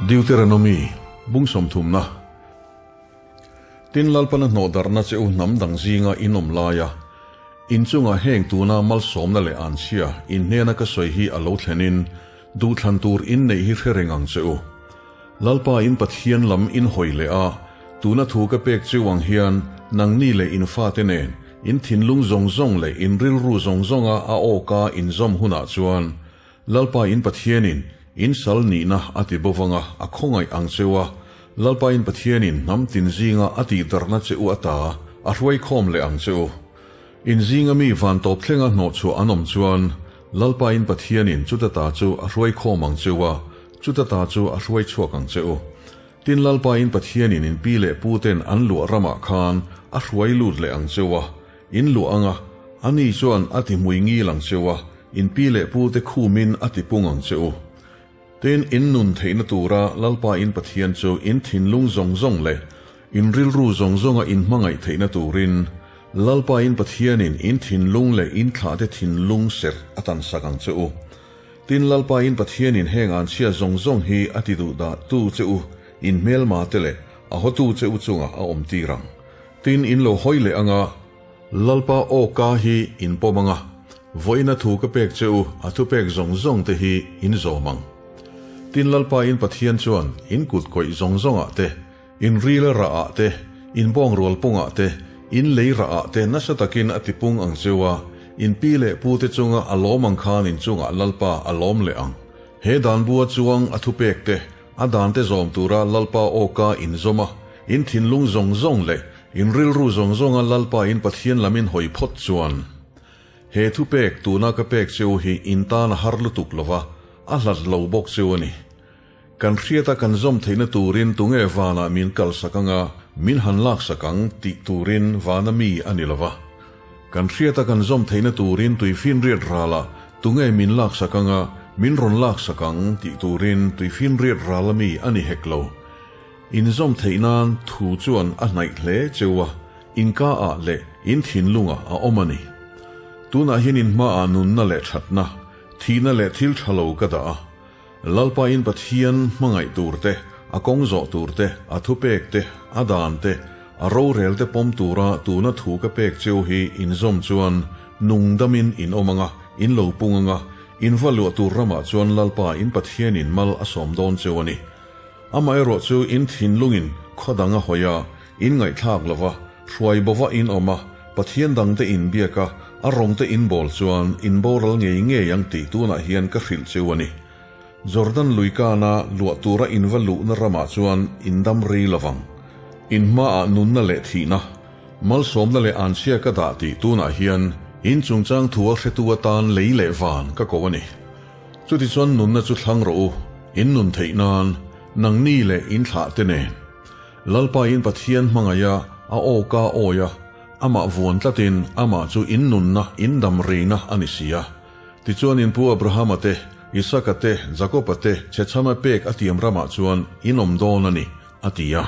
Deuteronomy, Bung sawmthumna. Tin Lalpana hnawhdarhna che u hnam dang zinga in awm laia in chunga heng tuna malsawmna leh anchhia in hnena ka sawi hi a lo thlenin duhthlan tur in neih hi hre reng ang che u. Lalpa in Pathian lam in hawi leh a, tuna thu ka pek cheu ang hian nangni leh in fate nen in thinlung zawng zawng leh in rilru zawng zawnga a awka inzawm hunah chuan Lalpa in Pathianin in sal nihna a ti bovanga a khawngaih ang cheu a, Lalpa in Pathianin hnam tin zinga a tihdarhna che u ata a hruaikhawm leh ang che u. In zinga mi van tawp thlenga hnawhchhuah an awm chuan Lalpa in Pathianin chuta ta chu a hruaikhawm ang cheu a, chuta ta chu a hruai chhuak ang che u. Tin Lalpa in Pathianin in pi leh pu ten an luah ramah khan a hruai lut leh ang cheu a, in luah anga, ani chuan a ti hmui ngil ang cheu a, in pi leh pu te khumin a ti pung ang che u. Tin in nun theihna tura Lalpa in Pathian chu in thinlung zawng zawng leh in rilru zawng zawnga in hmangaih theihna turin Lalpa in Pathianin in thinlung leh in thlahte thinlung serh a tansak ang che u. Tin Lalpa in Pathianin heng anchhia zawng zawng hi a ti duh dah tu che u, in hmelma te leh a hawtu che u chungah a awm tir ang. Tin in lo hawi leh anga Lalpa aw ka hi in pawm anga, vawiina thu ka pek che u a thupek zawng zawng te hi in zawm ang. Tin Lalpa in Pathian chuan in kut kawih zawng zawngah te, in ril rah ah te, in bawng rual pungah te, in lei rah ah te nasa takin a tipung ang cheu a, in pi leh pu te chunga a lawm ang khan in chungah Lalpa a lawm leh ang. He dan bua chuang a thupek te, a dan te zawm tura Lalpa aw ka in zawm a, in thinlung zawng zawng leh In rilru zawng zawnga Lalpa in Pathian lam in hawi phawt chuan, he thupek tuna ka pek cheu hi in tan a har lutuk lova, a hlat lo bawk cheu a ni. Kan hriata kan zawm theihna turin tunge vanah min kalsak anga min han laksak ang tih turin vana mi a ni lova. Kan hriata kan zawm theihna turin tuifinriat ralah tunge min laksak anga min rawn laksak ang tih turin tuifinriat rala mi a ni hek lo. Inzawm theih nan thu chuan a hnaih hle cheu a, inka ah leh in thinlungah a awm a ni. Tunah hian in hmaah nunna leh thatna, thihna leh thil tha lo ka dah a. Lalpa in Pathian hmangaih tur te, a kawng zawh tur te, a thupek te, a dan te, a rorel te pawm tura tuna thu ka pek cheu hi inzawm chuan nung damin in awm anga, in lo pung anga, in va luah tur ramah chuan Lalpa in Pathianin mal a sawm dawn cheu a ni. Amaherawh chu in thinlungin khaw dang a hawi a, in ngaihthlak lo va, hruai bova in awm a, Pathian dangte in biak a, a rawngte in bawl chuan in boral ngei ngei ang tih tunah hian ka hrilh cheu a ni. Jordan lui kana luah tura in va luhna ramah chuan in dam rei lo vang. In hmaah nunna leh thihna, malsawmna leh anchhia ka dah tih tunah hian in chungchang thu a hretu atan lei leh van ka ko a ni. Chutichuan nunna chu thlang rawh u, in nun theih nan, nangni leh in thlah te nen. Lalpa in Pathian hmangaih a, a awka awi a, amah vuan tlatin amah chu in nunna, in dam reina a ni si a. Tichuan in pu Abrahama te, Isaka te, Jakoba te chhechhama pek a tiam ramah chuan in awm dawn a ni, a ti a.